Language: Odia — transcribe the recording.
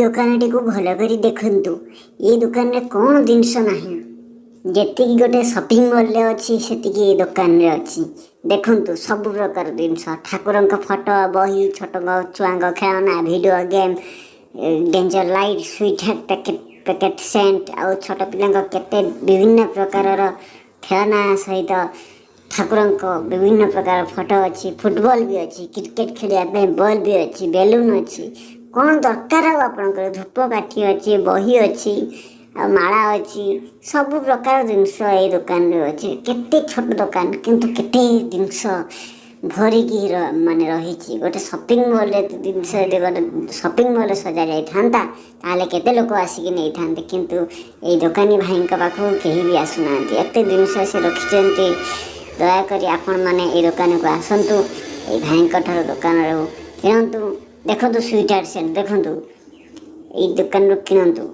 ଦୋକାନଟିକୁ ଭଲ କରି ଦେଖନ୍ତୁ। ଏ ଦୋକାନରେ କଣ ଜିନିଷ ନାହିଁ। ଯେତିକି ଗୋଟେ ସପିଂ ମଲ୍ ରେ ଅଛି, ସେତିକି ଏ ଦୋକାନରେ ଅଛି। ଦେଖନ୍ତୁ, ସବୁ ପ୍ରକାର ଜିନିଷ, ଠାକୁରଙ୍କ ଫଟୋ, ବହି, ଛୋଟ ଛୁଆଙ୍କ ଖେଳନା, video game, danger light, sweet packet, packet scent ଆଉ ଛୋଟ ପିଲାଙ୍କ କେତେ ବିଭିନ୍ନ ପ୍ରକାରର ଖେଳନା ସହିତ ଠାକୁରଙ୍କ ବିଭିନ୍ନ ପ୍ରକାର ଫଟୋ ଅଛି। ଫୁଟବଲ ବି ଅଛି, କ୍ରିକେଟ ଖେଳିବା ପାଇଁ ବଲ୍ ବି ଅଛି, ବେଲୁନ ଅଛି। କଣ ଦରକାର ଆଉ ଆପଣଙ୍କର? ଧୂପ କାଠି ଅଛି, ବହି ଅଛି ଆଉ ମାଳା ଅଛି। ସବୁ ପ୍ରକାର ଜିନିଷ ଏଇ ଦୋକାନରେ ଅଛି। କେତେ ଛୋଟ ଦୋକାନ, କିନ୍ତୁ କେତେ ଜିନିଷ ଭରିକି ମାନେ ରହିଛି। ଗୋଟେ ସପିଂ ମଲରେ ଜିନିଷ ଯଦି ଗୋଟେ ସପିଂ ମଲରେ ସଜା ଯାଇଥାନ୍ତା, ତାହେଲେ କେତେ ଲୋକ ଆସିକି ନେଇଥାନ୍ତେ। କିନ୍ତୁ ଏଇ ଦୋକାନୀ ଭାଇଙ୍କ ପାଖକୁ କେହି ବି ଆସୁନାହାନ୍ତି। ଏତେ ଜିନିଷ ସେ ରଖିଛନ୍ତି। ଦୟାକରି ଆପଣମାନେ ଏଇ ଦୋକାନକୁ ଆସନ୍ତୁ, ଏଇ ଭାଇଙ୍କ ଠାରୁ, ଦୋକାନରୁ କିଣନ୍ତୁ। ଦେଖନ୍ତୁ, ସୁଇଟ୍ ଆର୍ଟ ସେଣ୍ଟ ଦେଖନ୍ତୁ, ଏଇ ଦୋକାନରୁ କିଣନ୍ତୁ।